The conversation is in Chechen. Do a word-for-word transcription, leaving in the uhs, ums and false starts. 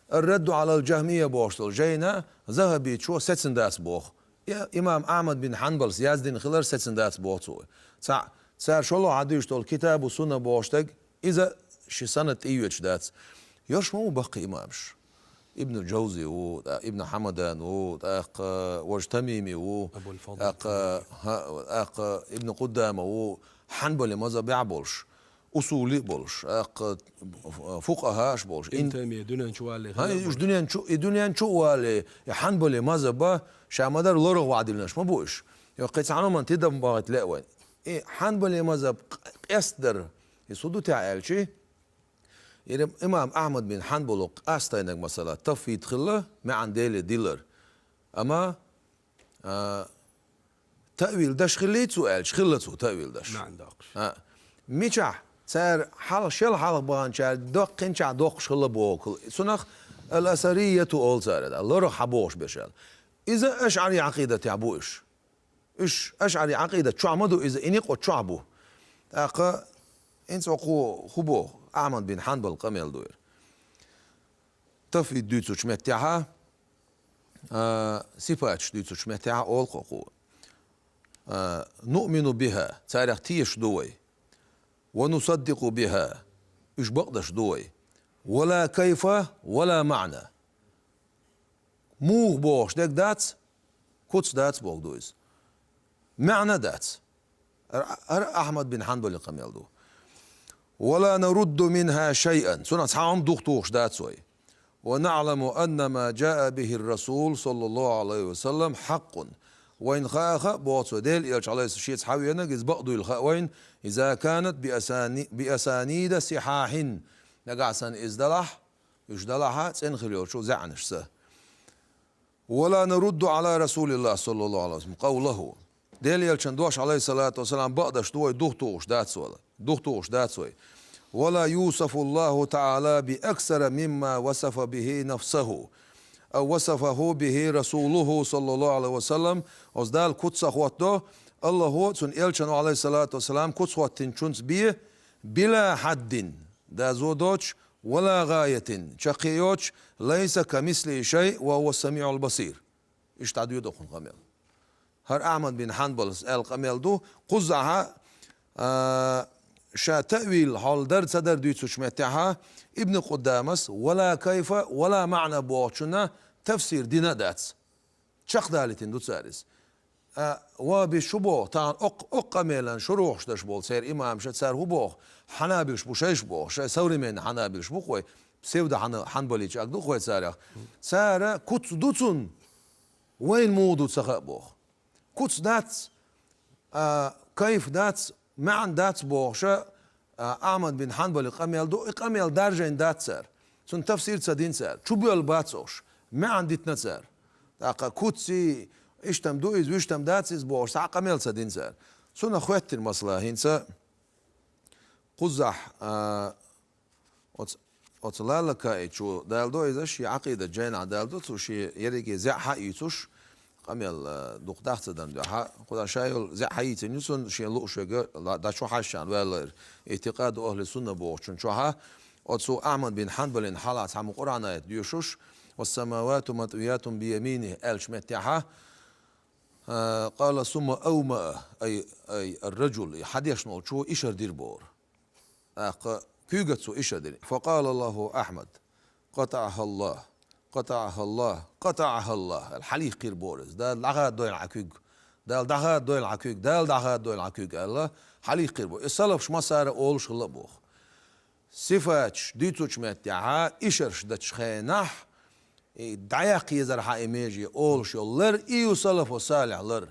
Ар-Радду Ӏалал Джахмия бохуш долу жайна Захабичо сецна дац боху. Я имам Ахьмад бин Хьанбалс яздина хилар сецна дац боху цо. Цхьаъ, цара шолгӀа хьадуьйш долу Китабу Сунна бохуш дерг, иза ши санад тӀеоьцуш дац. Йорш ма ву баккхий имамаш. Ибн Джавзи ву, тӀа-, Ибн Хьамадан ву, тӀаккха важа Тамими ву, Абул Фадл тӀаккха, Тамими. ХӀа, тӀаккха Ибн Къуддама ву, Хьанбали мазхабехь болуш, усули а болуш, тӀаккха фукъахӀаш болуш. Ибн Ин-, Таймия дуьнен чу валле ХӀа, хилла уьш болуш. Дуьнен чу, и дуьнен чу а валле, и Хьанбали мазхаба ша ма-дарра лорах ваьдиллинарш ма бу уьш. Йо, кхин цхьана хӀуманна тидам бахийта лаьа вайн. И Хьанбали мазхаб къ-, къестдар, и су ду тӀехь аьлчи, Ира имам Ахьмад бин Хьанбало къастайнарг масала тафвид хилла, маьӀна Деле дилар. Амма, а, таъвил даш хиллий цо аьлча, хилла цо таъвил даш. МаьӀна доккхуш. А, мичахь цара хьал-, шел хьалха баханчара доккхинчахь доккхуш хилла боху. Цунах ал-Асарияту олу цара, да, лорах хьан бохуш берш аьлла. Иза ашӀари Ӏакъидатехь бу уьш. Уьш ашӀари Ӏакъидат чохь ма ду иза, и некъо чохь бу. ТӀаккха хӀинца кхо хӀу боху, Ахьмад бин Хьанбал къамел ду ира. Тафвид дуьйцучу меттехьа, а, сифаташ дуьйцучу меттехьа олу кхо кхо. А, нуъмину биха, царех тешаш ду вай. Ва нусаддикъу биха, уьш бакъдаш ду вай. Вала кайфа, вала маъна. Муха бохуш дерг дац, куц дац боху ду иза. МаьӀна дац. Ар-, ар Ахьмад бин Хьанбали къамел ду. Вала нарудду минха шайъан. Цунах цхьа хӀума духтухуш дац вай. Ва наъламу анна ма джаа бихир расул, саллаллаху алейхи ва саллам, хьаккъун. Вайн хаа-хаа боху цо, Делан элча, алейхи, шеца хьавеанарг иза бакъ дуйла хаьа вайн, иза канат би асани-, би асанида сихьахьин. Нагахь санна иза далахь, уьш далахьа цӀена хила йолчу заьӀанашца. Вала нарудду ала расулиллахи саллаллаху алейхи ва саллам къавлаху. Делан элчан дош, алейхиссалату вассалам, бакъдаш ду вай, духтухуш дац вала. Духтухуш дац вай. Вала юсафу Аллаху таала би аксара мимма васафа бихи нафсаху. Ав васафаху бихи расулуху саллаллаху алейхи ва саллам. Оцу Дала куц ца хӀоттадо, Аллахо цун элчано, алейхиссалату вассалам, куц хӀоттинчунца бе, била хьаддин. Дазо доцуш, вала гӀаятин, чаккхе йоцуш, лайса камислихи шай, ва хува самиъул басир. Иштта дӀадоьду хӀун къамел. ХӀара Ахьмад бин Хьанбалас аьлла къамел ду, кхузахьа, а, ша таъвил хьол дар ца дар дуьйцучу меттехьа, Ибн Къуддамас, вала кайфа, вала маъна бохучунна тафсир дина а дац. Чекхдалийтина ду цара иза. А, ва бис шу боху, тахана окх-, окх къамелан шурухуш даш болу церан имамаша, цара хӀу боху, хьанабилш бу шайш боху, шай современный хьанабилш бу-кх вай, псевдо-хьана-, хьанбалийча аг ду-кх вай царах. Цара куц ду цунна, вайна муха ду ца хаьа боху. Куц дац, а, кайф дац, маьӀна дац бохуша, а, Ахьмад бин Хьанбали къамел ду, и къамел даржийна дац цара. Цунна тафсир ца дина цара. Чубоьлла бац уьш. МаьӀна дитина цара. ТӀаккха куцций, иштам ду иза, вуьштам дац иза бохуш, цхьа къамел ца дина цара. Цунах хоьттина масала хӀинца кхузахь, а, оцу, оцу Лалакаичо, Дала до иза, шен Ӏакъидат жайнахь Дала до, цо шен ерриге зеӀ хьаийцуш, къамел, а, дукха дах ца дан дуьхьа, кхузахь ша йолу зеӀ хьаийцина ю цунна, шен лууш верг дӀа-, дӀа чу хьаьжча ваьлла ира, «Иътикъаду ахли сунна» бохучун чохьа, оцу Ахьмад бин Хьанбалин хьалха цхьа ма Къуръан аят доьшуш, «Вассамавату матвиятун бияминих» аьллачу меттехьа, а, «Къала сумма авмаа», ай, ай, ар-раджул, и хьадешна волчо ишар дира бохура. ТӀаккха куьйгаца цо ишар дира. «Факъала лаху Ахьмад, къатаӀахаллах, къатаӀахаллах, къатаӀахаллах», аьлла, хьалийкхира бохура иза. «Дала дӀахададойла хьан куьг, Дала дӀахададойла хьан куьг, Дала дӀахададойла хьан куьг», аьлла, хьалийкхира боху. И салафаш массара а олуш хилла а боху. Сифаташ дуьйцучу меттехьа, ишарш дечу хенахь, и дӀаяккха езархьа и меже олуш йолу лар, и ю салафу салихь лар.